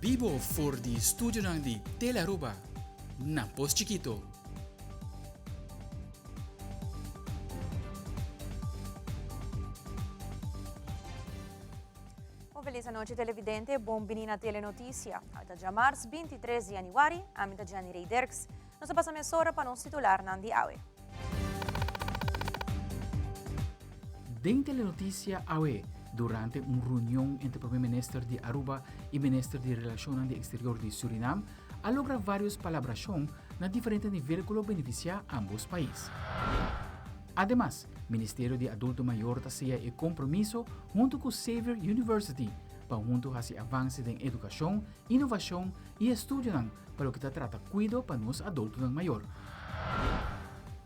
Bibo for di studionan di Telearuba na Pos Chikito. Un feliz anochi televidente, bon bini na Telenoticia. Awe ta djamars 23 di januari, ami ta Jenny Rey Dirks. Nos a pasa mesora pa nos titularnan di awe. Den Telenoticia awe, durante un reunion entre Prome Minister di Aruba y Minister di Relacionnan di Exterior di Surinam, a logra varios palabracion na diferente nivel cu lo beneficia ambos pais. Ademas, Ministerio di Adulto Mayor ta sella e compromiso hunto cu Xavier University pa hunto haci avance den educacion, innovacion y estudionan pa loke ta trata kuido pa nos adultonan mayor.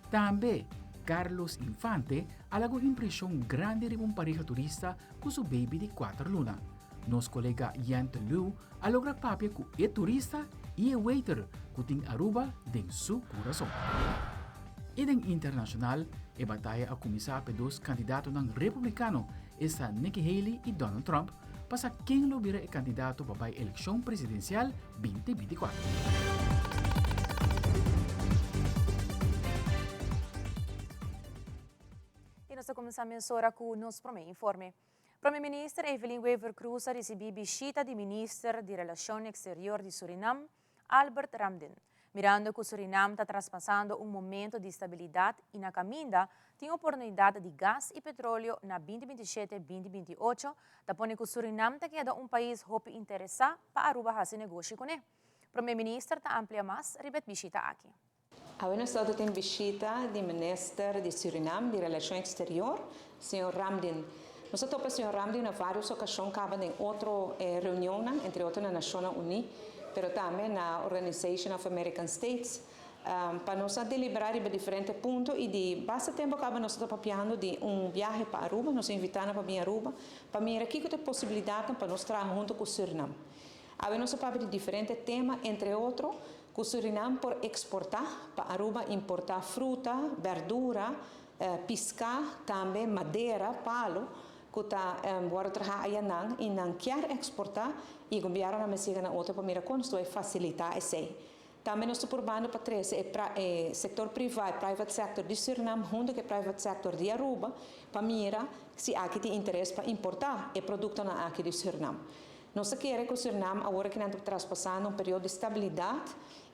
Tambe, Carlos Infante a laga un impreshon grandi riba un pareha turista ku su baby di kuater luna. Nos kolega Yente Leeuw a logra papia ku e turista i e waiter ku tin Aruba den su kurason. I den internashonal, e bataya a kuminsá p'e dos kandidatonan republikano, esta Nikki Haley i Donald Trump, pa sa ken lo bira e kandidato pa bai elekshon presidensial 2024. I nos ta kuminsá mesora ku nos promé informe. Prome Minister Evelyn Wever-Croes a risibí bishita di Minister di Relashon Eksterior di Surinam, Albert Ramdin. Mirando ku Surinam ta traspasando un momento di stabilidat i na kaminda tin oportunidat di gas i petroleo na 2027, 2028, ta pone ku Surinam ta keda un pais hopi interesá pa Aruba hasi negoshi kuné. Prome Minister ta amplia mas riba e bishita aki. Awe nos ta tin bishita di Minister di Surinam di Relashon Eksterior, señor Ramdin. Nos a topa señor Ramdin na varios okashon kaba den otro reunionnan, entre otro na Nashonnan Uní, pero tambe na Organization of American States, pa nos a deliberá riba diferente punto i di basta tempu kaba nos ta papiando di un biahe pa Aruba, nos a invitá nan pa bin Aruba pa mira kiko ta e posibilidatnan pa nos traha huntu ku Surinam. Awe nos a papia di diferente tema, entre otro, ku Surinam por eksportá pa Aruba importá fruta, bèrdura, piská, tambe madera, palu, ku ta wòrdu trahá ayanan i nan kier eksportá i gobièrnunan mester yega na otro pa mira kon nos ta bai fasilitá esei. Tambe nos ta purbando pa trese e e sektor privá, e private sector di Surinam huntu ku e private sector di Aruba pa mira si aki tin interes pa importá e produktonan aki di Surinam. Nos ta kere ku Surinam awor aki nan ta traspasando un periodo di stabilidat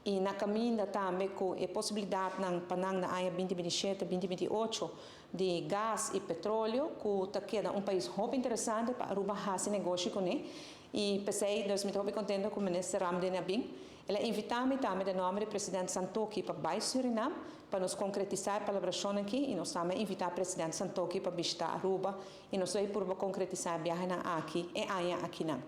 i na kaminda tambe ku e posibilidatnan pa nan na aña 2027, 2028 di gas i petroleo ku ta keda un pais hopi interesante pa Aruba hasi negoshi kuné i p'esei nos mi ta hopi kontento ku Minister Ramdin a bin. El a invitá mi tambe den nòmber di President Santokhi pa bai Surinam pa nos konkretisá e palabrashonnan aki i nos tambe a invitá President Santokhi pa bishitá Aruba I nos lo e purba konkretisá e biahenan aki e aña akinan.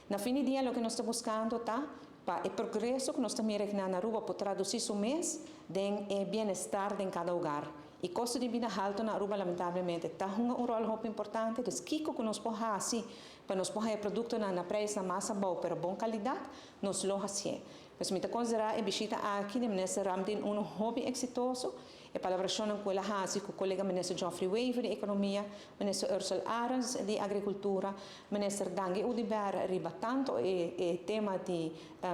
Na fin di dia loke nos ta buskando ta pa e progreso ku nos ta mira akinan na Aruba por tradusí su mes den e bienestar den kada hogar. E kosto di bida haltu na Aruba lamentablemente ta hunga un ròl hopi importante, dus kiko ku nos por hasi pa nos por haña produktonan na preisnan mas abou pero bon kalidat, nos lo hasié. Pues mi ta konsiderá e bishita aki di Minister Ramdin unu hopi eksitoso. E palabrashonnan ku el a hasi ku kolega Minister Geoffrey Wever di Ekonomia, Minister Ursell Arends di Agrikultura, Minister Dangui Oduber riba tantu e e tema di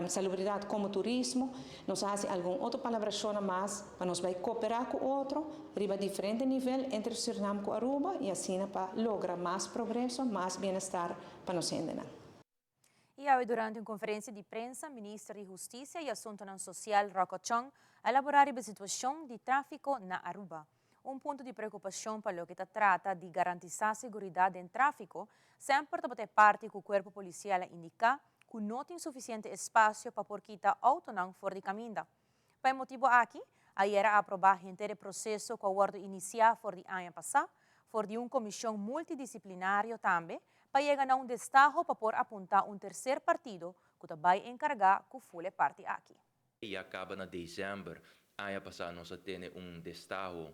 salubridat komo turismo. Nos a hasi algun otro palabrashonnan mas pa nos bai koperá ku otro riba diferente nivel entre Surinam ku Aruba i asina pa logra mas progreso, mas bienestar pa nos hendenan. I awe durante un konferensia di prensa Minister di Hustisia i Asuntonan Sosial Rocco Chong a elaborá riba e situashon di tráfiko na Aruba. Un punto di preokupashon pa loke ta trata di garantisá seguridat den tráfiko semper tabata e parti ku kuerpo polisial a indiká ku no tin sufisiente espasio pa por kita outonan for di kaminda. Pa e motibu aki, ayer a aprobá henter e proseso ku a wòrdu inisiá for di aña pasá, for di un komishon multidisiplinario tambe, pa yega na un destaho pa por apuntá un terser partido ku ta bai enkargá ku ful e parti aki. Ya kaba na desèmber aña pasá nos a tene un destaho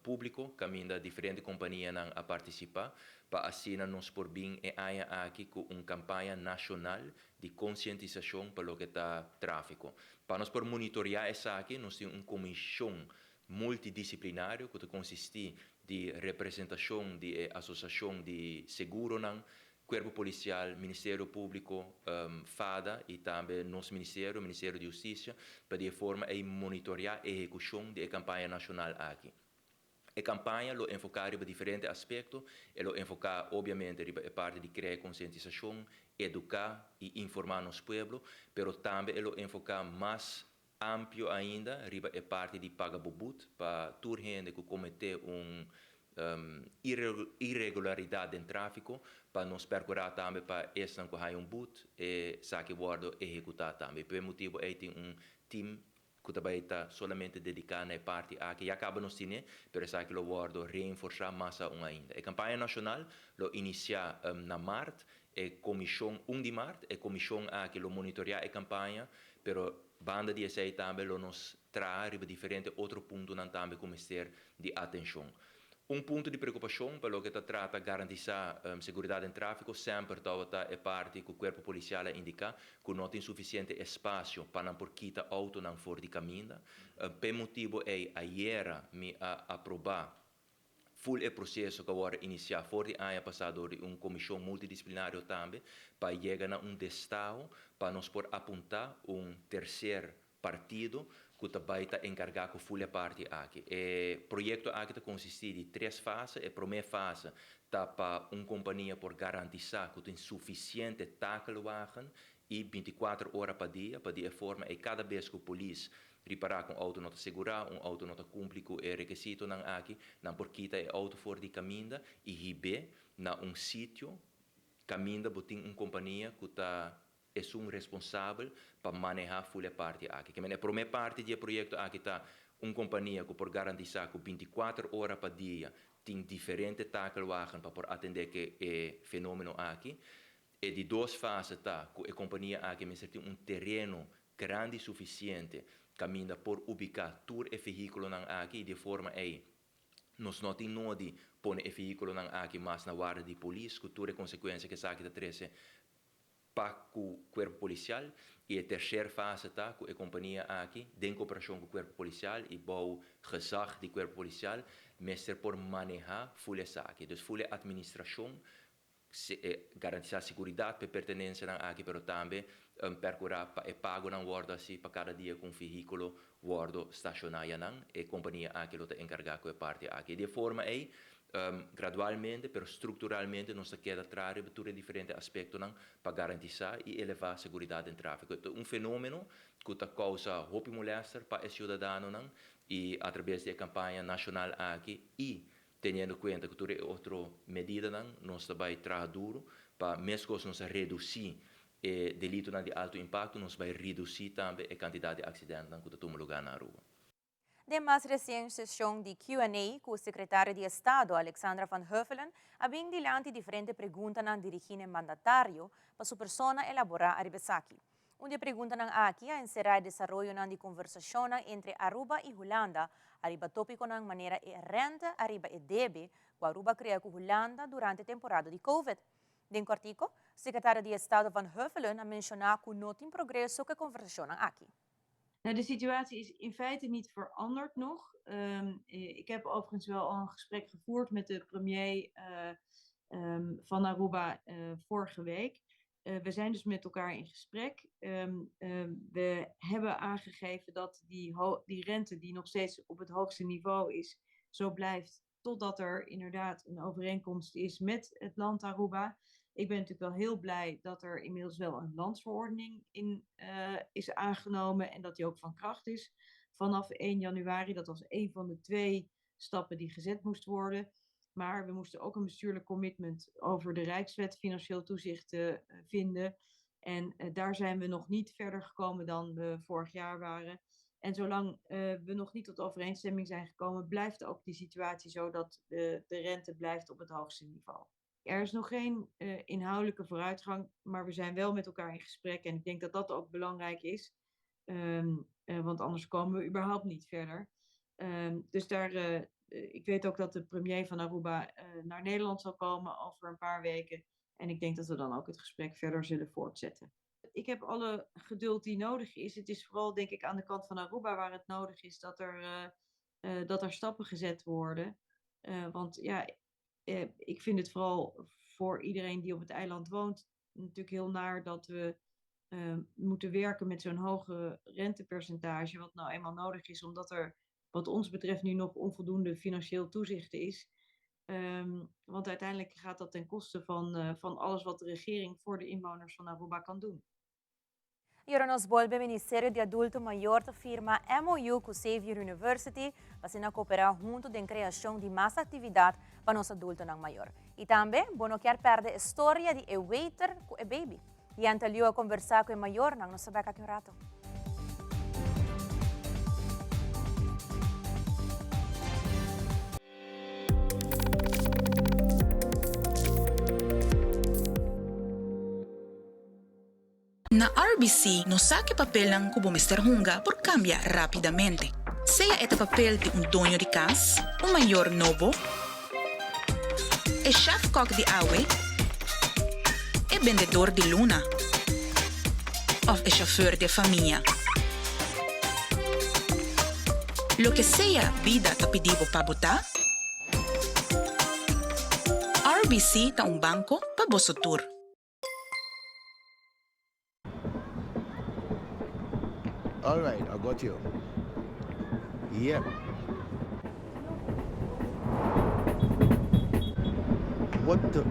públiko kaminda diferente kompanianan a partisipá pa asina nos por bin e aña aki ku un kampaña nashonal di konsientisashon pa loke ta tráfiko. Pa nos por monitoriá esaki nos tin un komishon multidisiplinario ku ta konsistí di representashon di e asosiashon di seguronan. Cuerpo Policial, Ministerio Publico, FADA y tambe nos Ministerio, Ministerio di Husticia, pa di forma ey monitorea ehecucion di e campaña nacional aki. E campaña lo enfoca riba diferente aspecto, e lo enfoca obviamente riba e parti di crea concientisacion, educa y informa nos pueblo, pero tambe e lo enfoca mas amplio ainda riba e parti di paga bo boet pa tur hende cu comete un irregularidad den trafico, pa nos percura tambe pa esnan cu haya un boet esaki wordo ehecuta tambe. Pa e motibo ey tin un team cu ta bay ta solamente dedica na e parti aki. Ya caba nos tin e, pero esaki lo wordo reenforsa mas aun ainda. E campaña nacional lo inicia na maart, e comision 1 di maart, e comision aki lo monitorea e campaña, pero banda di esey tambe lo nos traha riba diferente otro puntonan tambe cu mester di atencion. Un punto di preocupacion pa loke ta trata garantisa seguridad den trafico semper tabata e parti cu Cuerpo Policial a indica cu no tin suficiente espacio pa nan por kita autonan for di caminda. P'e motibo ey ayera mi a aproba full e proceso cu a wordo inicia for di aña pasa door di un comision multidisciplinario tambe pa yega na un destaho pa nos por apunta un tercer partido cu ta bay ta encarga cu full e parti aki. E proyecto aki ta consisti di tres fase. E prome fase ta pa un compania por garantisa cu tin suficiente takelwagen y 24 ora pa dia, pa di e forma ey cada bes cu polis ripara cu un auto no ta segura, un auto no ta cumpli cu e requisitonan aki, nan por kita e auto for di caminda y hibe na un sitio caminda bo tin un compania cu ta esun responsabel pa maneha full e parti aki. Ke men e prome parti di e proyecto aki ta un compania cu por garantisa cu 24 ora pa dia tin diferente takelwagen pa por atende cu e fenomeno aki. E di dos fase ta cu e compania aki mester tin un tereno grandi suficiente caminda por ubica tur e vehiculonan aki y di forma ey nos no tin nodi pone e vehiculonan aki mas na warda di polis cu tur e consecuencia cu esaki ta trece pa cu Cuerpo Policial. Y e tercer fase ta cu e compania aki, den cooperacion cu Cuerpo Policial y bou gezag di Cuerpo Policial, mester por maneha full esaki. Dus full e administracion, garantisa seguridad p'e pertenencianan aki, pero tambe percura pa e pagonan wordo haci pa cada dia cu un vehiculo wordo staciona yanan. E compania aki lo ta encarga cu e parti aki. Di e forma ey, gradualmente pero structuralmente nos ta keda traha riba tur e diferente aspectonan pa garantisa y eleva seguridad den trafico. Ta un fenomeno cu ta causa hopi molester pa e ciudadanonan y a traves di e campaña nacional aki y teniendo cuenta cu tur e otro medidanan, nos ta bay traha duro pa mescos nos a reduci e delitonan di alto impacto, nos bay reduci tambe e cantidad di accidentenan cu ta tuma lugar na Aruba. Den mas recien sesion di Q&A cu secretario di Estado Alexandra van Huffelen a bin dilanti diferente preguntanan dirigi na mandatario pa su persona elabora ariba esaki. Un di e preguntanan aki a encera e desaroyonan di conversacionnan entre Aruba y Hulanda ariba topiconan manera e rente ariba e debe cu Aruba a crea cu Hulanda durante temporada di Covid. Den cortico, secretario di Estado van Huffelen a menciona cu no tin progreso cu e conversacionnan aki. Nou, de situatie is in feite niet veranderd nog. Ik heb overigens wel al een gesprek gevoerd met de premier van Aruba vorige week. We zijn dus met elkaar in gesprek. We hebben aangegeven dat die rente die nog steeds op het hoogste niveau is, zo blijft totdat er inderdaad een overeenkomst is met het land Aruba. Ik ben natuurlijk wel heel blij dat er inmiddels wel een landsverordening in is aangenomen en dat die ook van kracht is vanaf 1 januari. Dat was een van de twee stappen die gezet moest worden. Maar we moesten ook een bestuurlijk commitment over de Rijkswet Financieel Toezicht vinden. En daar zijn we nog niet verder gekomen dan we vorig jaar waren. En zolang we nog niet tot overeenstemming zijn gekomen, blijft ook die situatie zo dat de rente blijft op het hoogste niveau. Er is nog geen inhoudelijke vooruitgang, maar we zijn wel met elkaar in gesprek. En ik denk dat dat ook belangrijk is, want anders komen we überhaupt niet verder. Dus ik weet ook dat de premier van Aruba naar Nederland zal komen over een paar weken. En ik denk dat we dan ook het gesprek verder zullen voortzetten. Ik heb alle geduld die nodig is. Het is vooral, denk ik, aan de kant van Aruba waar het nodig is dat er stappen gezet worden. Want ik vind het vooral voor iedereen die op het eiland woont natuurlijk heel naar dat we moeten werken met zo'n hoge rentepercentage, wat nou eenmaal nodig is, omdat er wat ons betreft nu nog onvoldoende financieel toezicht is. Want uiteindelijk gaat dat ten koste van alles wat de regering voor de inwoners van Aruba kan doen. Y ora nos bolbe Ministerio di Adulto Mayor ta firma MOU cu Xavier University pa asina coopera hunto den creacion di mas actividad pa nos adultonan mayor. Y tambe bo no kier perde e storia di e waiter cu e baby. Yanta Liu a conversa cu e mayornan, nos ta bek aki un rato. Na RBC nos sa ku e papelnan ku bo mester hunga por kambia rápidamente. Sea e ta papel di un doño di kas, un mayor nobo, e shèfkòk di awe, e bendedor di luna òf e shofùr di e famia. Loke sea bida ta pidi bo pa bo ta, RBC ta un banko pa boso tur. All right, I got you. Yep. What the?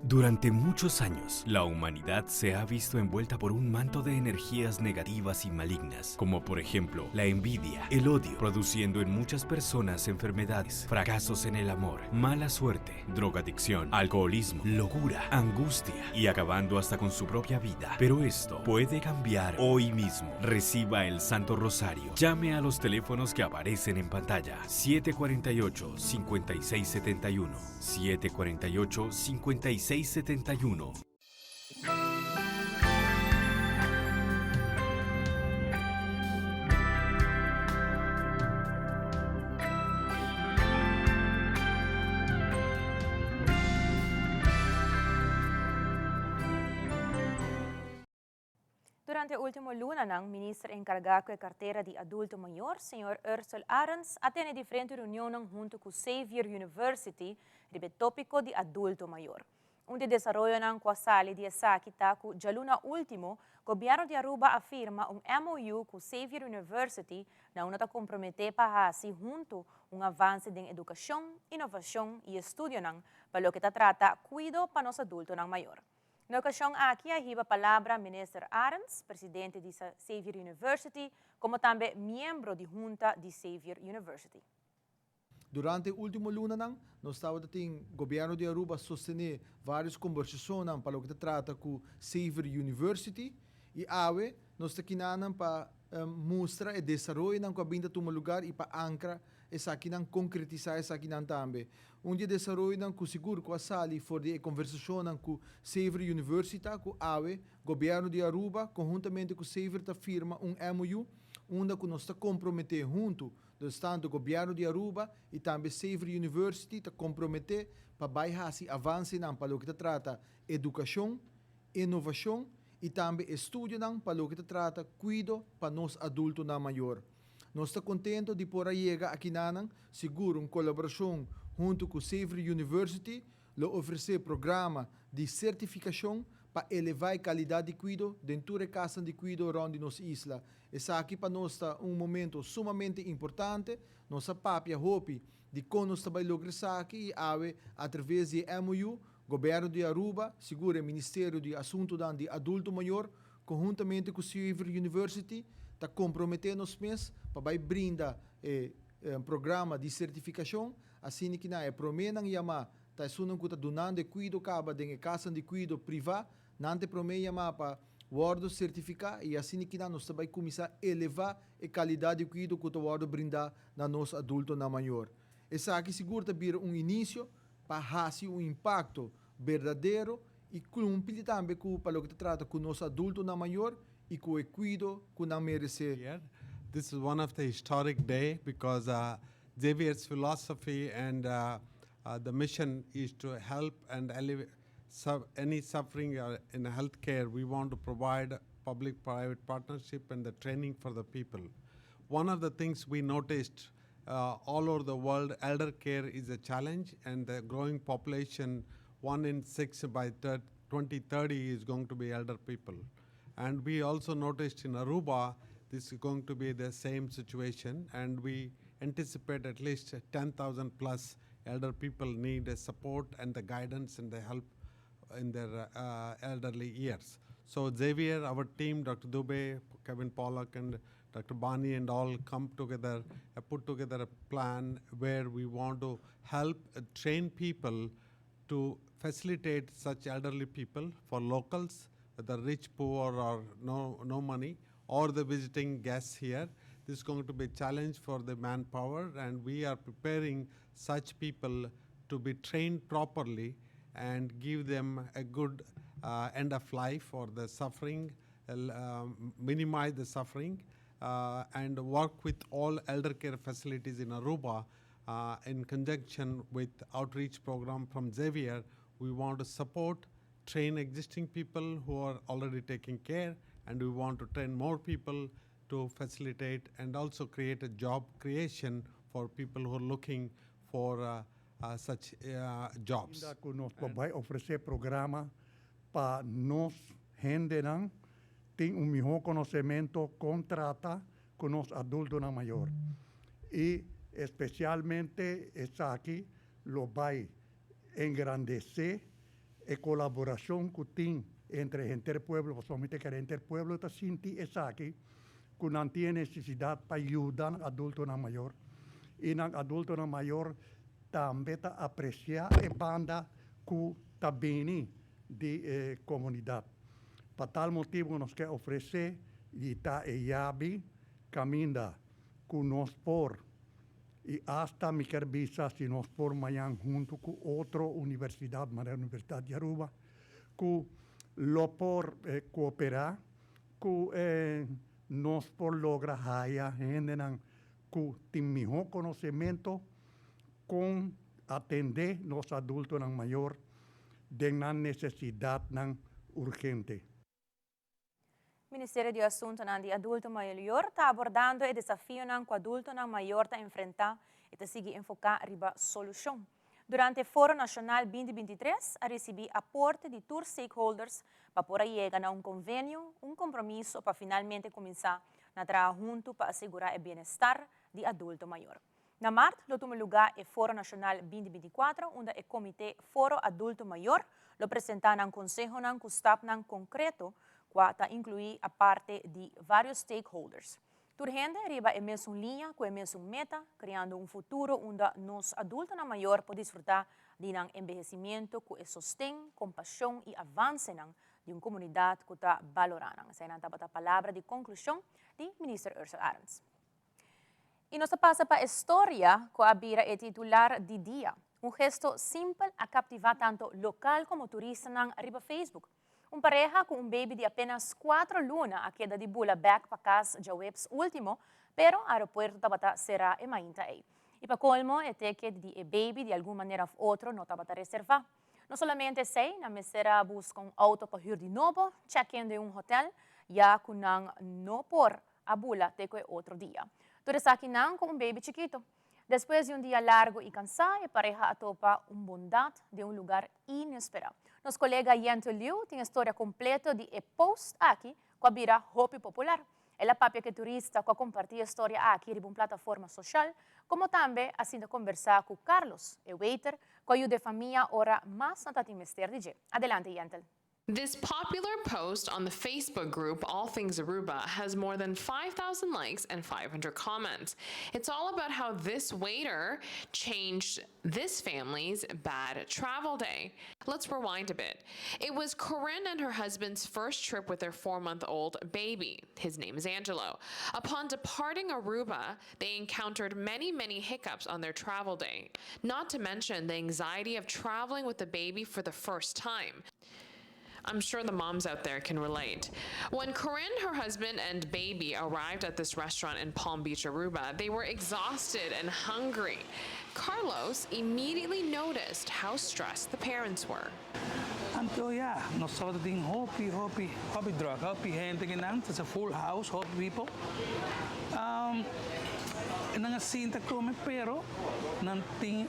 Durante muchos años, la humanidad se ha visto envuelta por un manto de energías negativas y malignas, como por ejemplo la envidia, el odio, produciendo en muchas personas enfermedades, fracasos en el amor, mala suerte, drogadicción, alcoholismo, locura, angustia y acabando hasta con su propia vida. Pero esto puede cambiar hoy mismo. Reciba el Santo Rosario. Llame a los teléfonos que aparecen en pantalla. 748-5671. 748-5671. Durante e ultimo lunanan, Minister encarga cu e cartera di Adulto Mayor, señor Ursel Arends, a tene diferente reunionnan hunto cu Xavier University riba e topico di adulto mayor. Un di e desaroyonan cu a sali di esaki ta cu djaluna ultimo, Gobierno di Aruba a firma un MOU cu Xavier University na unda ta compromete pa haci hunto un avance den educacion, innovacion y estudionan pa loke ta trata cuido pa nos adultonan mayor. Na e ocasion aki a hiba palabra Minister Arends, presidente di Xavier University, como tambe miembro di hunta di Xavier University. Durante e ultimo lunanan nos tabata tin Gobierno di Aruba sostene varios combersacionnan pa loke ta trata cu Xavier University y awe nos ta kinanan pa mustra e desaroyonan cu a bin ta tuma lugar y pa ancra esakinan, concretisa esakinan tambe. Un di e desaroyonan cu sigur cu a sali for di e conversacionnan cu Xavier University ta cu awe Gobierno di Aruba conhuntamente cu Xavier ta firma un MOU unda cu nos ta compromete hunto Dus tantu Gobièrnu di Aruba i tambe Xavier University ta komprometé pa bai hasi avansenan pa loke ta trata edukashon, inovashon i tambe estudionan pa loke ta trata kuido pa nos adultonan mayor. Nos ta kontento di por a yega akinanan, sigur un kolaborashon huntu ku Xavier University Lo ofresé programa di sertifikashon pa elevá e kalidat di kuido den tur e kasnan di kuido rònt di nos isla. Esaki pa nos ta un momento sumamente importante. Nos a papia hopi di kon nos ta bai logra esaki i awe atraves di e MOU, Gobièrnu di Aruba, sigur e Ministerio di Asuntunan di Adulto Mayor, konhuntamente ku Xavier University, ta komprometé nos mes pa bai brinda e programa di sertifikashon. Asina ki nan e proménan yamá ta esunnan ku ta dunando e kuido kaba den e kasanan di kuido privá, nan ta e promé yamá pa wòrdu sertifiká i asina kinan nos ta bai kuminsá elevá e kalidat di kuido ku ta wòrdu brindá na nos adultonan mayor. Esaki sigur ta bira un inisio pa hasi un impakto berdadero i kumpli tambe ku pa loke ta trata ku nos adultonan mayor i ku e kuido ku nan meresé. This is one of the historic day because Xavier's philosophy and the mission is to help and alleviate any suffering in healthcare. We want to provide public-private partnership and the training for the people. One of the things we noticed all over the world, elder care is a challenge, and the growing population, one in six by 2030 is going to be elder people. And we also noticed in Aruba, this is going to be the same situation, and we anticipate at least 10,000 plus elder people need the support and the guidance and the help in their elderly years. So Xavier, our team, Dr. Dubey, Kevin Pollock, and Dr. Bani and all come together, put together a plan where we want to help train people to facilitate such elderly people for locals, whether rich, poor, or no money, or the visiting guests here. This is going to be a challenge for the manpower, and we are preparing such people to be trained properly and give them a good end of life or the suffering, minimize the suffering, and work with all elder care facilities in Aruba in conjunction with outreach program from Xavier. We want to support, train existing people who are already taking care, and we want to train more people to facilitate and also create a job creation for people who are looking for such jobs. Ku nos por bai ofresé programa pa nos hendenan tin un mihó konosementu kon trata ku nos adultonan mayó. I espesialmente esaki lo bai engrandesé e kolaborashon ku tin entre henter pueblo, solamente ku henter pueblo ta sinti esaki, ku nan tin nesesidat pa yuda adultonan mayó. I nan adultonan mayó tambe ta apresiá e banda ku ta bini di komunidat. Pa tal motibu nos ke ofresé i ta e yabi kaminda ku nos por i asta mi ke bisa si nos por mañan huntu ku otro universidat, manera Universidat di Aruba, ku lo por kooperá, ku nos por logra haya hendenan ku tin mihó konosementu kon atendé nos adultonan mayó den nan nesesidatnan urgente. Ministerio di Asuntonan di Adulto Mayor ta abordando e desafionan ku adultonan mayó ta enfrentá i ta sigui enfoká riba solushon. Durante Foro Nashonal 2023, a risibí aporte di tur stakeholders pa por yega na un konvenio, un kompromiso pa finalmente kuminsá na traha huntu pa asegurá e bienestar di adulto mayó. Na mart, lo tuma lugá e Foro Nashonal 2024, unda e Komité Foro Adulto Mayó lo presentá nan konsehonan ku stapnan konkreto, ku ta inkluí aporte di vários stakeholders. Tur hende riba e mesun liña ku e mesun meta, kreando un futuro unda nos adultonan mayó por disfrutá di un enbehesimentu ku sosten, kompashon i avanse di un komunidat ku ta balorá. Esei tabata e palabra di konklushon di Minister Ursell Arends. I nos ta pasa pa e historia ku a bira e titular di dia. Un gesto simpel a kaptivá tantu lokal komo turista riba Facebook. Un pareha ku un baby di apenas 4 luna a keda di bula bèk pa kas djaweps último, pero aeropuerto tabata será e mainta ei. I pa kolmo, e ticket di e baby di algun manera òf otro no tabata reservá. No solamente esei, nan mester a buska un outo pa hür di nobo, check-in den un hotel, ya ku nan no por a bula te ku otro dia. Tur esakinan ku un baby chikitu. Despues di un dia largu i kansá, e pareha a topa un bondat den un lugá inesperá. Nos kolega Yento Liu tin e historia kompleto di e post aki, ku a bira hopi popular. El a papia ku turista ku a kompartí e historia aki riba un plataforma sosial, komo tambe asina kombersá ku Carlos, e waiter, ku a yuda e famia ora mas nan tabatin mester di dje. Adelante, Yentel. This popular post on the Facebook group All Things Aruba has more than 5,000 likes and 500 comments. It's all about how this waiter changed this family's bad travel day. Let's rewind a bit. It was Corinne and her husband's first trip with their 4-month-old baby. His name is Angelo. Upon departing Aruba, they encountered many, many hiccups on their travel day, not to mention the anxiety of traveling with the baby for the first time. I'm sure the moms out there can relate. When Corinne, her husband, and baby arrived at this restaurant in Palm Beach, Aruba, they were exhausted and hungry. Carlos immediately noticed how stressed the parents were. Anto ya, nos tabatin hopi, hopi, hopi druk, hopi hende akinan, it's a full house, hopi people. Nan a sinta come, pero nan tin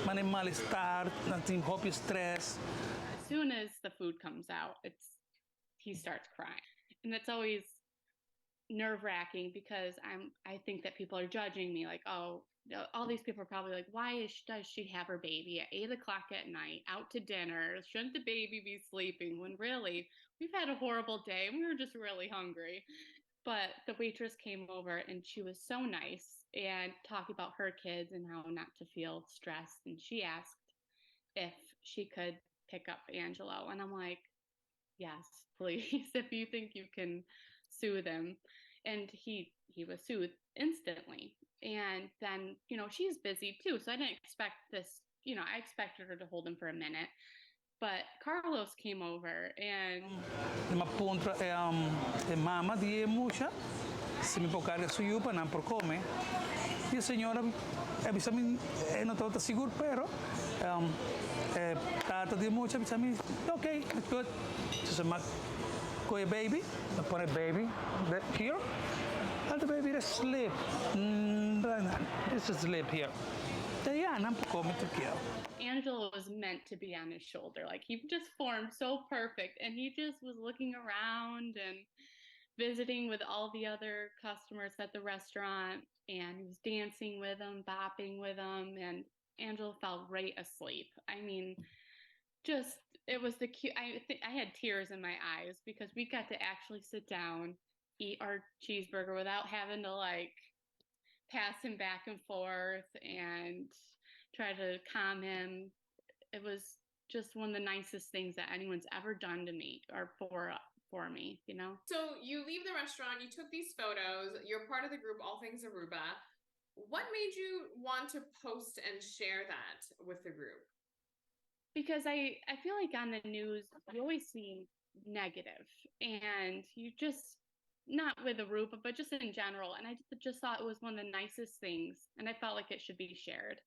mane malestar, nan tin hopi stress. As soon as the food comes out, it's he starts crying. And it's always nerve wracking because I think that people are judging me, like, "Oh, all these people are probably like, why does she have her baby at 8 o'clock at night out to dinner? Shouldn't the baby be sleeping?" When really we've had a horrible day and we were just really hungry. But the waitress came over and she was so nice and talking about her kids and how not to feel stressed. And she asked if she could pick up Angelo. And I'm like, "Yes, please, if you think you can soothe him." And he was soothed instantly. And then, she's busy too. So I didn't expect this. I expected her to hold him for a minute. But Carlos came over and M'a puntra e mama di mucha, si mi por carga su yiu pa nan por come. Y e señora a bisa mi no ta sigur, pero tata di mucha a bisa mi, "Okay, it's good." So m'a coy baby, m'a pone baby here, and the baby just sleep. Just sleep here. Ya, nan por come trankil. Angelo was meant to be on his shoulder. Like, he just formed so perfect and he just was looking around and visiting with all the other customers at the restaurant and he was dancing with them, bopping with them, and Angelo fell right asleep. I mean, just it was the cute I think I had tears in my eyes because we got to actually sit down, eat our cheeseburger without having to, like, pass him back and forth and try to calm him. It was just one of the nicest things that anyone's ever done to me or for me. So you leave the restaurant, you took these photos, you're part of the group All Things Aruba. What made you want to post and share that with the group? Because I feel like on the news you always see negative and you just, not with Aruba, but just in general, and I just thought it was one of the nicest things and I felt like it should be shared.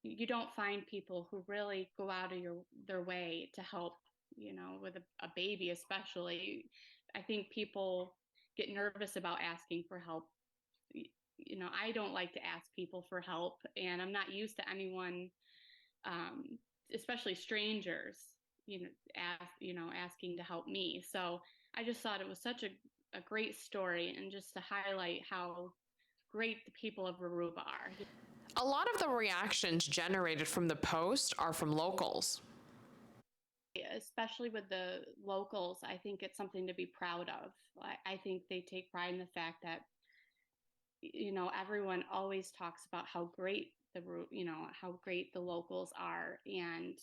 You don't find people who really go out of your their way to help, with a baby especially. I think people get nervous about asking for help. I don't like to ask people for help and I'm not used to anyone, especially strangers, asking to help me. So I just thought it was such a great story and just to highlight how great the people of Aruba are. A lot of the reactions generated from the post are from locals. Especially with the locals, I think it's something to be proud of. I think they take pride in the fact that everyone always talks about how great the locals are. And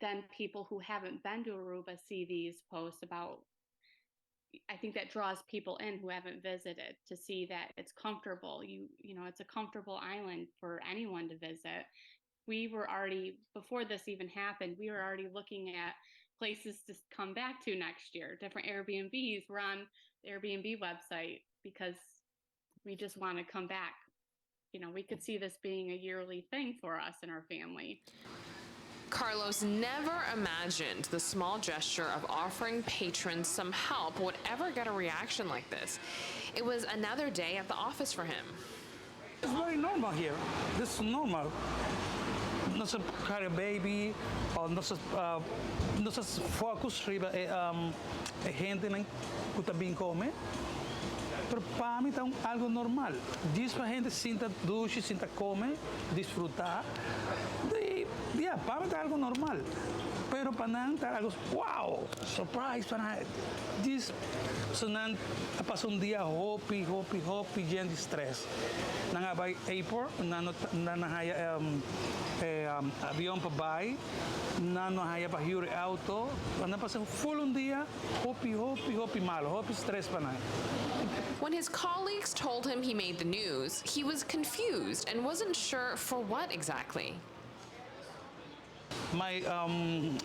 then people who haven't been to Aruba see these posts about, I think that draws people in who haven't visited to see that it's comfortable. It's a comfortable island for anyone to visit. We were already, before this even happened, we were already looking at places to come back to next year, different Airbnbs. We're on the Airbnb website because we just want to come back. We could see this being a yearly thing for us and our family. Carlos never imagined the small gesture of offering patrons some help would ever get a reaction like this. It was another day at the office for him. It's very normal here. This is normal. Nos ta carry baby, of nos ta focus riba e hendenan cu ta bin come. Pero pa mi ta algo normal. Djis pa hende sinta dushi, sinta come, disfruta. Ya, pa mi ta algo normal, pero pa nan ta algo wow, surprise pa nan. Dis, so nan a pasa un dia hopi, hopi, hopi yen di stress. Nan a bai airport, nan no nan a haya e avion pa bai, nan no a haya pa huur e auto, nan a pasa full un dia hopi, hopi, hopi malo, hopi stress pa nan. When his colleagues told him he made the news, he was confused and wasn't sure for what exactly. My um,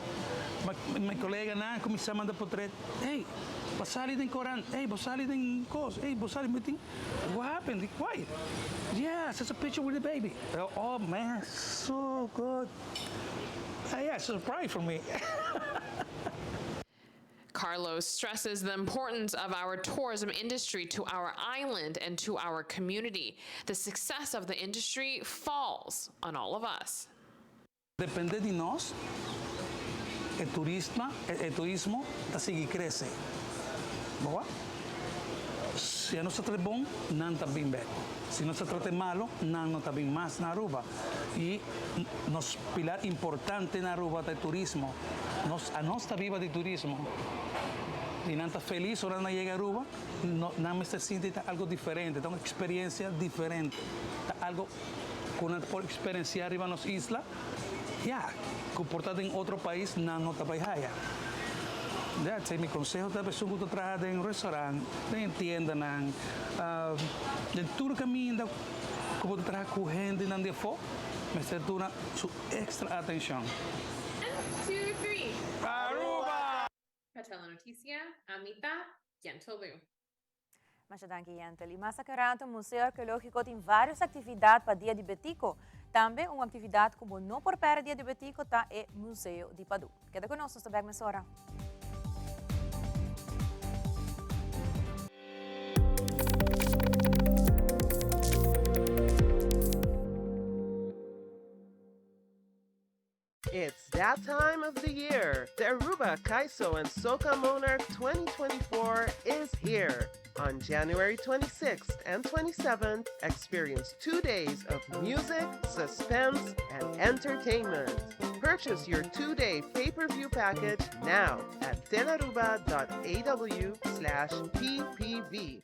my coleganan a cuminsa manda potret, Hey, bo sali den corant, hey, bo sali den cos, hey, bo sali, mi tin, what happened? Why? Yes, it's a picture with the baby. Oh man, so good. Yeah, it's a surprise for me. Carlos stresses the importance of our tourism industry to our island and to our community. The success of the industry falls on all of us. Depende di nos, e turisma, e turismo ta sigui crece. Bo wak? Si nos ta trata bon, nan ta bin bek. Si nos ta trata malo, nan no ta bin mas na Aruba. Y nos pilar importante na Aruba ta e turismo. Nos, anos ta biba di turismo. Y nan ta feliz ora nan yega Aruba, no, nan mester sinti ta algo diferente, ta un experiencia diferente, ta algo cu nan por experiencia riba nos isla, ya, cu por ta den otro pais nan no ta bay haya. Ya, esey mi conseho ta esun cu ta traha den restaurant, den tiendanan, den tur caminda cu bo ta traha cu hendenan di afo, mester duna su extra atencion. One, two, three. Aruba! Pa Telenoticia, ami ta Yentl Lu. Masha danki Yentl. Y mas acurante, Museo Arqueologico tin varios actividad pa Dia di Betico. Tambe un actividad cu bo no por perde Dia di Betico ta e Museo di Padu. Keda cu nos, nos ta bek mesora. It's that time of the year. The Aruba Kaiso and Soca Monarch 2024 is here. On January 26th and 27th, experience two days of music, suspense, and entertainment. Purchase your two-day pay-per-view package now at telaruba.aw slash ppv.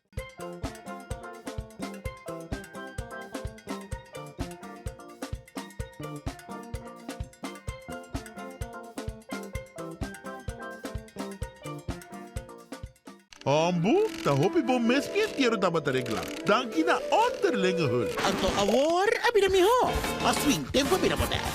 Hombu, ta hopi bon mes mi entiero tabata regla. Danki na Onderlinge Hulp. Anto awor a bira mihó. Mas fin, tempu a bira moderno.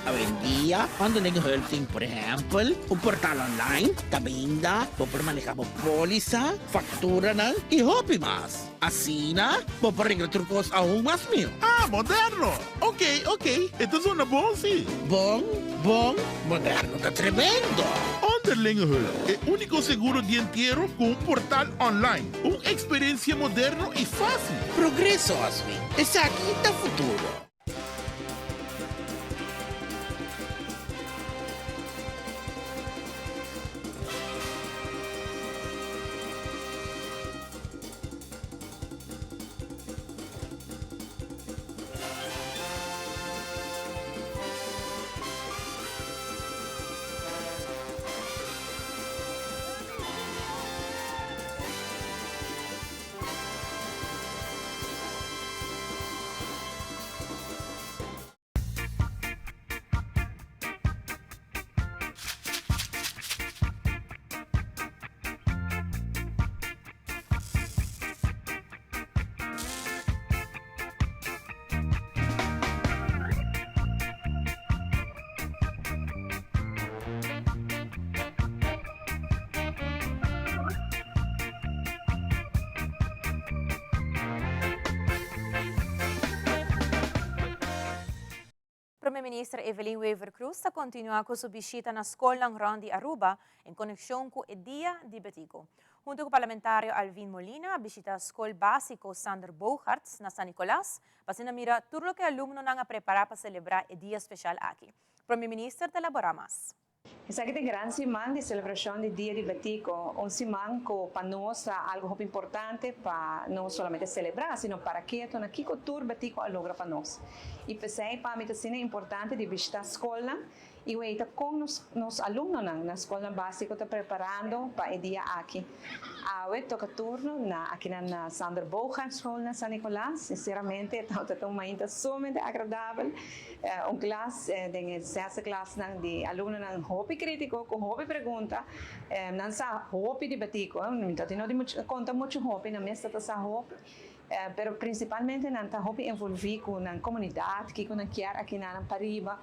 Awendia, Onderlinge Hulp tin, por ehèmpel, un portal online kaminda bo por manehá bo pólisa, Facturanan y hopi mas. Asina bo por regla tur cos aun mas miho. Ah, moderno! Ok, ok, e ta zona bon si. Bon, bon, moderno ta tremendo! Onderlinge Hulp, e unico seguro di entiero cu un portal online. Un experiencia moderno y facil. Progreso, Oswin. Esaki ta futuro. Prome Minister Evelyn Wever-Croes ta continua cu su bishita na scolnan rond di Aruba en conexion cu e Dia di Betico. Hunto cu Parlamentario Alvin Molina a bishita Scol Basico Sander Bogaerts na San Nicolas pa asina mira tur loke alumnonan a prepara pa celebra e dia special aki. Prome Minister ta elabora mas. Esaki ta e gran siman di celebracion di Dia di Betico, un siman cu pa nos ta algo hopi importante pa no solamente celebra, sino para keto na kico tur Betico a logra pa nos. Y p'esey pa mi ta asina importante di bishita scolnan y weita con nos nos alumnonan na scolnan basico ta preparando pa e dia aki. Awe toca turno na akinan na Sander Boogaard School na San Nicolas. Sinceramente e tabata un mainta sumamente agradabel. Un klas den e zesde klasnan di alumnonan hopi kritiko ku hopi pregunta. Nan sa hopi di Betico. Mi ta tin no di konta muchu hopi, nan mes ta ta sa hopi. Pero prinsipalmente nan ta hopi envolví ku nan komunidat, kiko nan kier aki nan pariba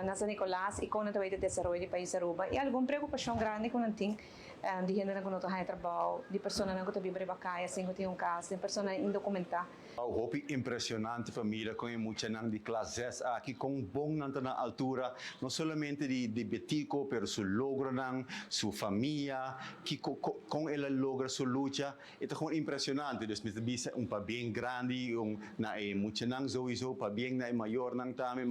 na San Nicolas i kon nan ta weten desaroyo di pais Aruba i algun preokupashon grandi ku nan tin. Di hendenan ku no ta haña trabou, di personanan ku ta biba riba kaya sin ku tin un kas, di personanan indokumentá. Hopi impresionante pa mira con e muchanan di klas zes aki con bon nan ta na altura, no solamente di di Betico pero su logronan, su famia, kico con el a logra su lucha, e ta gewoon impresionante. Dus mi ta bisa un pabien grandi un na e muchanan souiso, pabien na e mayornan tambe,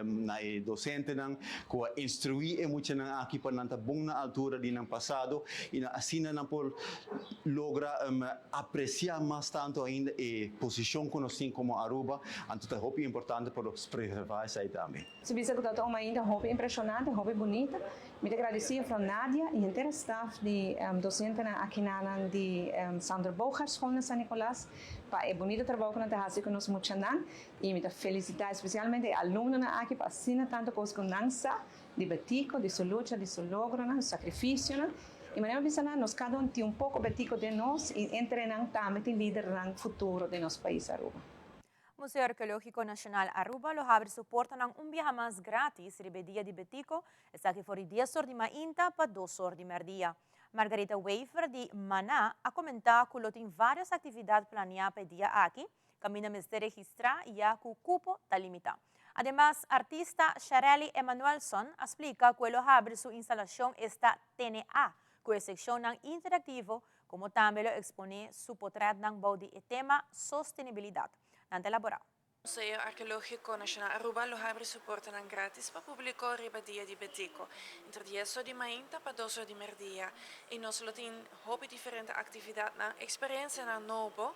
na e docentenan cu a instrui e muchanan aki pa nan ta bon na altura di nan pasado y na asina nan por logra Aprecia mas tanto ainda e posicion cu nos tin como Aruba, anto ta hopi importante pa nos preserva esai tambe. Su bisa cu ta un ainda hopi impresionante, hopi bunita. Mi ta gradici juffrouw Nadia y henter e staf di docentenan akinanan di Sander Boogaard School na San Nicolas pa e bunita trabou cu nan ta haci cu nos muchanan y mi ta felicita especialmente e alumnonan aki pa asina tanto cos cu nan sa di Betico, di su lucha, di su logronan, su sacrificionan. Y manera mi bisa nan, nos cada un tin un poco Betico den nos y entre nan tambe tin lidernan futuro den nos pais Aruba. Museo Arkeológiko Nashonal Aruba lo habri su portanan un biaha mas gratis riba e dia di Betico, esaki for di dies or di mainta pa dos or di merdia. Margarita Wever di Mana a komentá ku lo tin vários aktividat planiá pa e dia aki, Kaminda mester registrá ya ku kupo ta limitá. Ademas, artista Sharelly Emanuelson a splika ku e lo habri su instalashon esta Tene A ku e sekshonnan interaktivo komo tambe lo eksponé su potrètnan bou di e tema sostenibilidat. Nan ta elaborá. Museo Arkeológiko Nashonal Aruba lo habri su portanan grátis pa públiko riba dia di Betico, entre dies or di mainta pa dos or di merdia, i nos lo tin hopi diferente actividadnan, experiencianan nobo.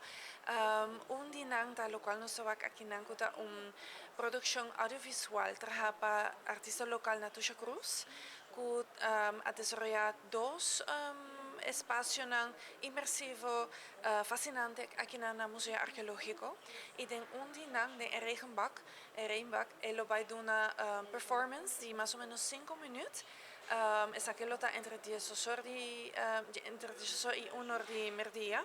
Un di nan ta locual nos ta wak akinan cu ta un produccion audiovisual traha pa artista local Natusha Cruz cu a desaroya dos espacionan inmersivo fascinante akinan na Museo Arkeologico y den un di nan, den e regenbak, e reinbak, e lo bay duna performance di mas o menos cinco minuut. Esaki lo ta entre diesdos or di entre diesdos or i un or di merdia.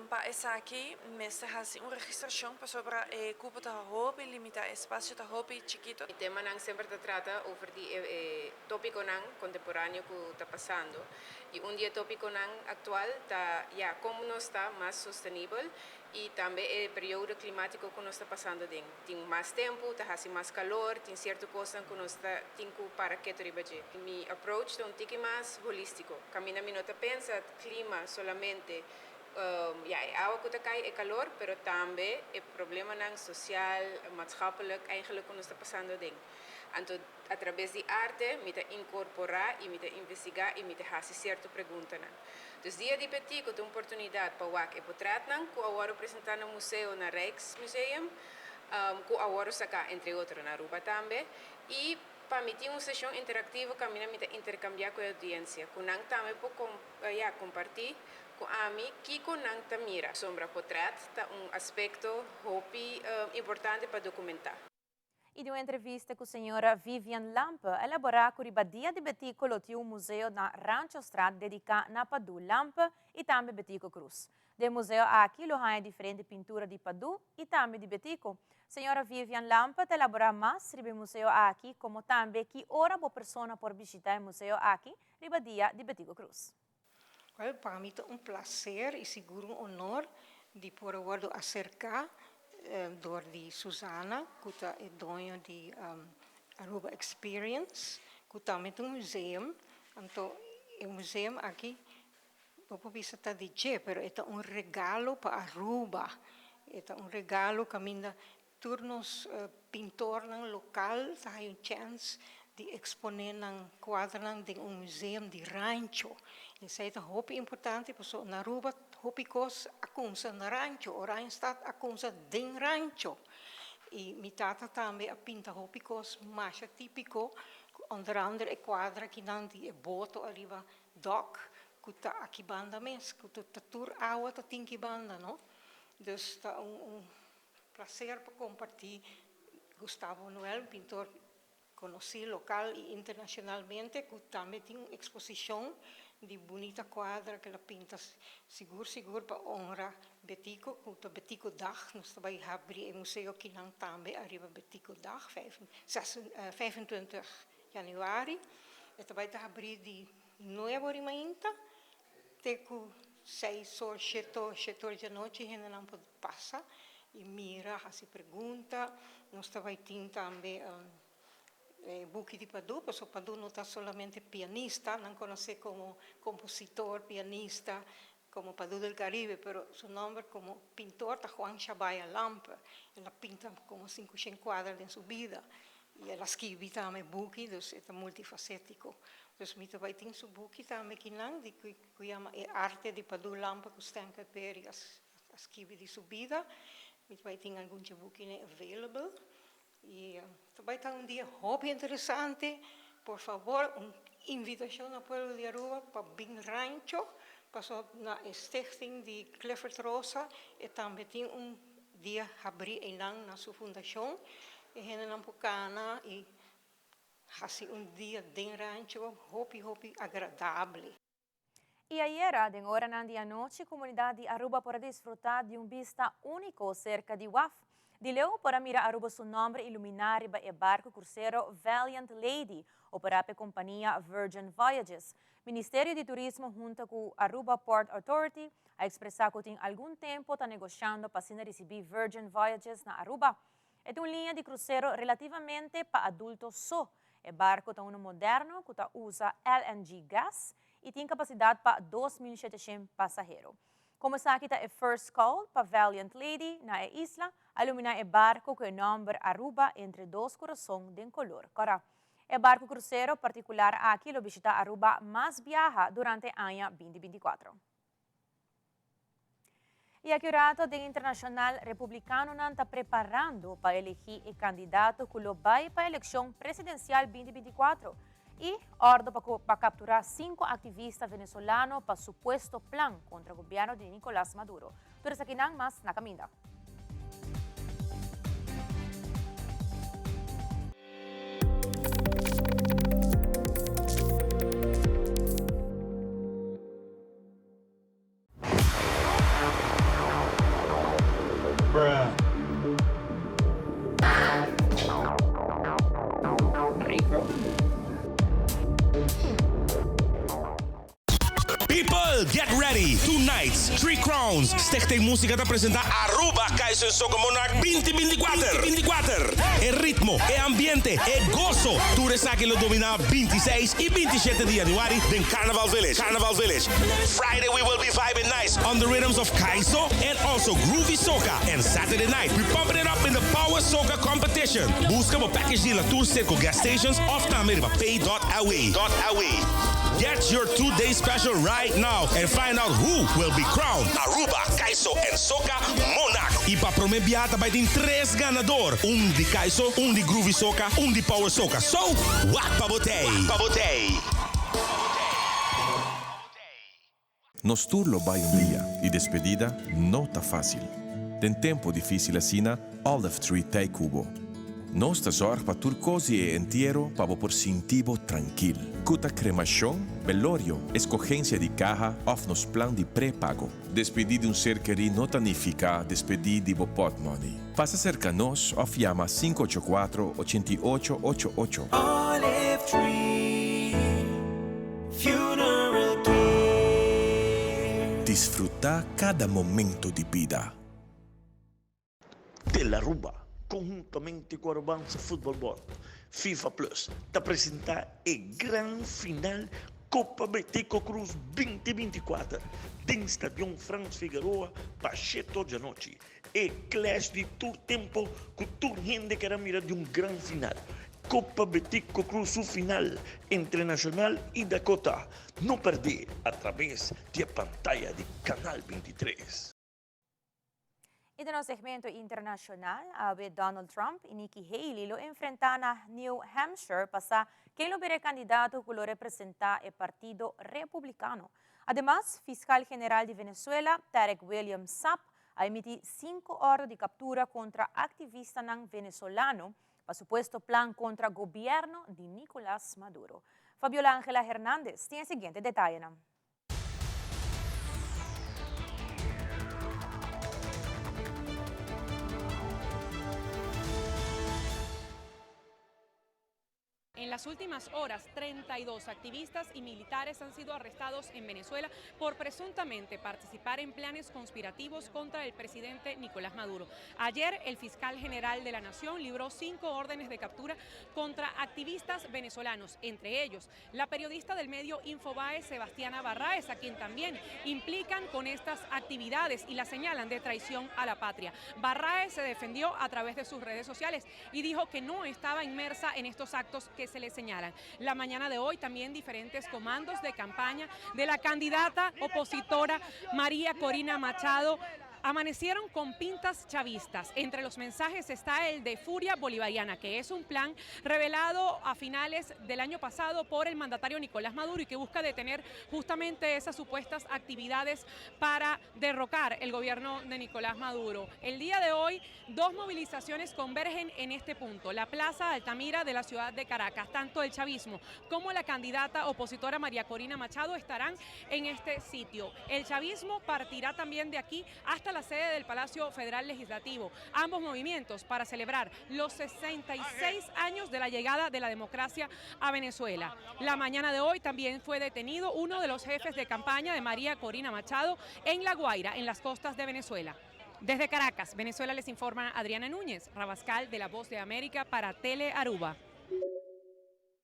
Pa esaki mester hasi un registrashon pasobra e kupo ta hopi limitá, e espasio ta hopi chikito. E temanan semper ta trata over di e tópikonan kontemporáneo ku ta pasando. I un di e tópikonan aktual ta ya kon nos ta mas sostenibel I tambe e periodo klimátiko ku nos ta pasando den. Tin mas tempu, ta hasi mas kalor, tin sierto kosnan ku nos ta tin ku para ketu riba dje. Mi approach ta un tiki mas holístiko. Kaminda mi no ta pensa klima solamente, ya, e awa ku ta kai, e kalor, pero tambe e problemanan sosial, maatschappelijk eigenlijk ku nos ta pasando den. Anto atrabes di arte mi ta inkorporá i mi ta investigá i mi ta hasi sierto preguntanan. Dus Dia di Betico ta un oportunidat pa wak e potretnan ku a wòrdu presentá na museo na Rijksmuseum, ku a wòrdu saká entre otro na Aruba tambe, i pa mi tin un seshon interaktivo kaminda mi ta interkambiá ku e oudiensia, ku nan tambe por ya kompartí ku ami kiko nan ta mira. Pasobra potret ta un aspekto hopi importante pa dokumentá. I den un entrevista ku señora Vivian Lampe a elaborá ku riba dia di Betico lo tin un museo na Ranchostraat dediká na Padú Lampe i tambe Betico Cruz. Den museo aki lo haña diferente pintura di Padú i tambe di Betico. Señora Vivian Lampe ta elaborá mas riba e museo aki komo tambe ki ora bo persona por bishitá e museo aki riba dia di Betico Cruz. Wel, pa mi ta un placer y sigur un honor di por a wordo acerca door di Susana, cu ta e doño di Aruba Experience, cu tambe ta un museum. Anto e museum aki, bo por bisa ta di dje, pero e ta un regalo pa Aruba. E ta un regalo caminda tur nos pintornan local ta haya un chance. di eksponé nan kuadronan den un museum di rancho. Esei ta hopi importante pasobra na Aruba hopi kos a kumsa na rancho, Oranjestad a kumsa den rancho. I mi tata tambe a pinta hopi kos masha típiko, onder andere e kuadra kinan di e boto ariba dòk ku ta aki banda mes, ku ta tur awa ta tin ki banda no. Dus ta un plaser pa kompartí Gustavo Noel, un pintor konosí lokal i internashonalmente ku tambe tin un eksposishon di bunita kuadra ku el a pinta sigur sigur pa honra Betico, ku ta Betico Dag. Nos ta bai habri e museo kinan tambe ariba Betico Dag, 25 yanüari. E ta bai ta habri di nuebe ora mainta te ku seis or, shete or, shete or djanochi hendenan por pasa y mira, haci pregunta. Nos ta bay tin tambe e buki di Padu, pasobra Padu no ta solamente pianista, nan conoce como compositor, pianista, como Padu del Caribe, pero su nomber como pintor ta Juan Shabaya Lampe. El a pinta como cincucien cuadra den su bida y el a skibi tambe buki, dus e ta multifacetico. Dus mi ta bay tin su buki tambe kinan di cu yama E Arte di Padu Lampe cu Stan Kuiperi a A skibi di su bida. Mi ta bai tin algun dje bukinan available. I ta bai ta un dia hopi interesante. Por fabor, un invitashon na pueblo di Aruba pa bin Rancho, pasobra na e stichting di Clifford Rosa e tambe tin un dia habrí einan na su fundashon. E hendenan por kana i hasi un dia den Rancho hopi hopi agradable. Y ayera, den oranan di anochi, comunidad di Aruba por a disfruta di un bista unico cerca di waf. Di leu por a mira Aruba su nomber ilumina riba e barco crucero Valiant Lady, opera p'e compania Virgin Voyages. Ministerio di Turismo hunto cu Aruba Port Authority a expresa cu tin algun tempo ta negoshando pa asina ricibi Virgin Voyages na Aruba. E ta un liña di krusero relativamente pa adulto so. E barko ta unu moderno ku ta usa LNG gas i tin kapasidat pa 2700 pasahero. Komo esaki ta e first call pa Valiant Lady na e isla, a iluminá e barko ku e nòmber Aruba entre dos kurason den kolor kòrá. E barko krusero partikular aki lo bishitá Aruba mas biaha durante aña 2024. Y aki un rato den internacional republicanonan ta preparando pa elegi e candidato cu lo bay pa eleccion presidencial 2024 y ordo pa, pa captura cinco activista venezolano pa supuesto plan contra gobierno di Nicolas Maduro. Tur esakinan mas na caminda. People, get ready! Two nights, three crowns! Stichting Musica ta presenta Aruba Kaiso en Soca Monarch binti binti kuater! Binti kuater! E ritmo, e ambiente, e goso! Tur esaki lo domina binti seis y binti shete di januari den Carnaval Village. Carnaval Village. Friday we will be vibing nice on the rhythms of Kaiso and also groovy soca. And Saturday night we pumping it up in the Power Soca Competition. Busca bo package deal na tur Circo gas stations of tambe riba pay.awe. Dot awe. Get your 2-day special right now and find out who will be crowned Aruba, Kaiso and Soca Monarch. Y pa prome biaha ta bay tin tres ganador. Un di Kaiso, un di Groovy Soca, un di Power Soca. So, wak pa bo tey. Wak pa bo tey. Nos tur lo bai un dia y despedida no ta facil. Den tempo dificil asina, Olive Tree t'ey cu bo. Nos ta zorg pa tur cos di e entiero pa bo por sinti bo trankil. Cu ta cremacion, belorio, escogencia di caha of nos plan di prepago. Despedi di un ser kerí no ta nifica despedi di bo potmoney. Pasa cerca nos of yama 584 88 88. Olive Tree Funeral Care. Disfruta cada momento di bida. Telaruba, conhuntamente cu Arubanse Futbol Board, FIFA Plus, ta presenta e gran final Copa Betico Croes 2024 den Stadion Frans Figaroa pa shete or djanochi. E clash di tur tempo cu tur hende ker a mira di un gran final. Copa Betico Cruz su final entre Nacional y Dakota. No perdé a traves di e pantaya di Canal 23. Y den nos segmento internacional, awe Donald Trump y Nikki Haley lo enfrenta na New Hampshire pa sa ken lo bira e candidato cu lo representa e Partido Republicano. Ademas, Fiscal General di Venezuela, Tarek William Saab, a emiti cinco ordo di captura contra activistanan venezolano pa supuesto plan contra gobierno di Nicolas Maduro. Fabiola Angela Hernandez tin e siguiente detayenan. En las últimas horas, 32 activistas y militares han sido arrestados en Venezuela por presuntamente participar en planes conspirativos contra el presidente Nicolás Maduro. Ayer, el fiscal general de la Nación libró cinco órdenes de captura contra activistas venezolanos, entre ellos la periodista del medio Infobae, Sebastiana Barraez, a quien también implican con estas actividades y la señalan de traición a la patria. Barraez se defendió a través de sus redes sociales y dijo que no estaba inmersa en estos actos que se le señalan. La mañana de hoy también diferentes comandos de campaña de la candidata opositora María Corina Machado amanecieron con pintas chavistas. Entre los mensajes está el de Furia Bolivariana, que es un plan revelado a finales del año pasado por el mandatario Nicolás Maduro y que busca detener justamente esas supuestas actividades para derrocar el gobierno de Nicolás Maduro. El día de hoy, dos movilizaciones convergen en este punto. La Plaza Altamira de la ciudad de Caracas, tanto el chavismo como la candidata opositora María Corina Machado estarán en este sitio. El chavismo partirá también de aquí hasta la sede del Palacio Federal Legislativo. Ambos movimientos para celebrar los 66 años de la llegada de la democracia a Venezuela. La mañana de hoy también fue detenido uno de los jefes de campaña de María Corina Machado en La Guaira, en las costas de Venezuela. Desde Caracas, Venezuela les informa Adriana Núñez, Rabascal de La Voz de América para Tele Aruba.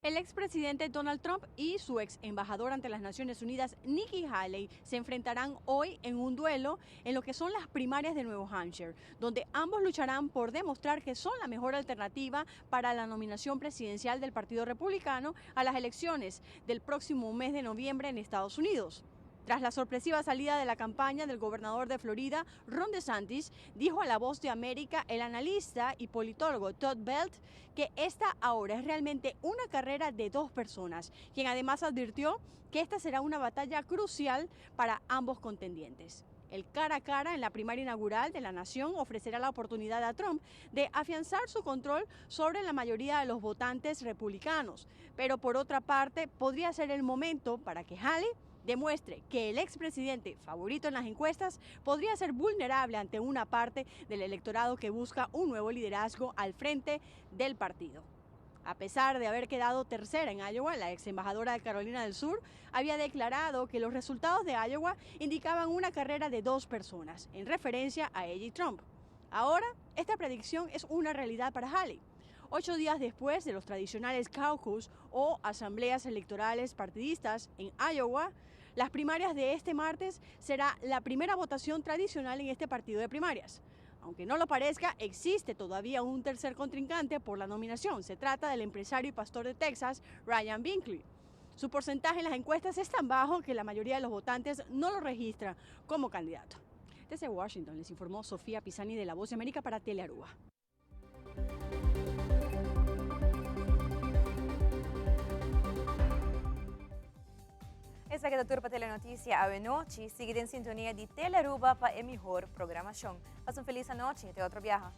El expresidente Donald Trump y su ex embajador ante las Naciones Unidas, Nikki Haley, se enfrentarán hoy en un duelo en lo que son las primarias de Nuevo Hampshire, donde ambos lucharán por demostrar que son la mejor alternativa para la nominación presidencial del Partido Republicano a las elecciones del próximo mes de noviembre en Estados Unidos. Tras la sorpresiva salida de la campaña del gobernador de Florida, Ron DeSantis, dijo a La Voz de América el analista y politólogo Todd Belt que esta ahora es realmente una carrera de dos personas, quien además advirtió que esta será una batalla crucial para ambos contendientes. El cara a cara en la primaria inaugural de la nación ofrecerá la oportunidad a Trump de afianzar su control sobre la mayoría de los votantes republicanos. Pero por otra parte, podría ser el momento para que Haley demuestre que el expresidente favorito en las encuestas podría ser vulnerable ante una parte del electorado que busca un nuevo liderazgo al frente del partido. A pesar de haber quedado tercera en Iowa, la ex embajadora de Carolina del Sur había declarado que los resultados de Iowa indicaban una carrera de dos personas, en referencia a ella y Trump. Ahora, esta predicción es una realidad para Haley. Ocho días después de los tradicionales caucus o asambleas electorales partidistas en Iowa, las primarias de este martes será la primera votación tradicional en este partido de primarias. Aunque no lo parezca, existe todavía un tercer contrincante por la nominación. Se trata del empresario y pastor de Texas, Ryan Binkley. Su porcentaje en las encuestas es tan bajo que la mayoría de los votantes no lo registra como candidato. Desde Washington les informó Sofía Pisani de La Voz de América para Telearuba. Esaki ta tur pa Telenoticia awe nochi. Sigui den sintonia di Telearuba pa e mihor programacion. Pasa un feliz anochi. Te otro biaha.